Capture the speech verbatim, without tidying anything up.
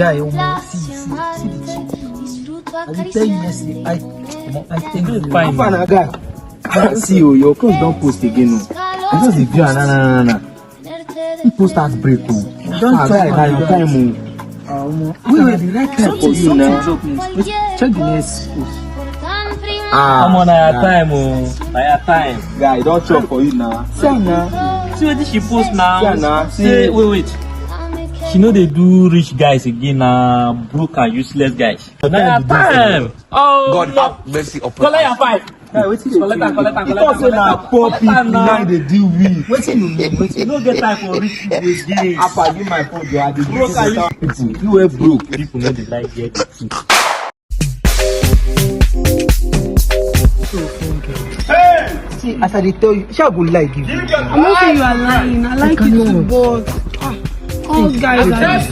Guy, omo, see, see, see the thing. I dey tell you yesterday, I, omo, I tell you. Fine. How far na, guy? See, oh, your clothes don post again, oh. I just dey do am, na, na, na, na. He post that break, oh. Don try na your time, oh. Wait, wait, the right time for you now. Check the next post. Ah, omo, na your time, oh. Na your time. Guy, don chop for you now. See am now. See wetin she post now. See am now. Say, wait, wait. She no dey do rich guys again, na broke and useless guys. Na your time. Oh, God have mercy upon Collect your us. five. Guy, wetin dey Collect am, collect am, He collect talk say am. Na poor people Collect am na now. Dey deal with. Wetin you mean? Wetin You no get time for rich people again. Apa, you my phone, bro. I dey Broke give and you people. You wey broke. People no dey like get the truth. See, as I dey tell you, shey I go lie give you. I no say you are lying. I like you too, but ah, all guys are the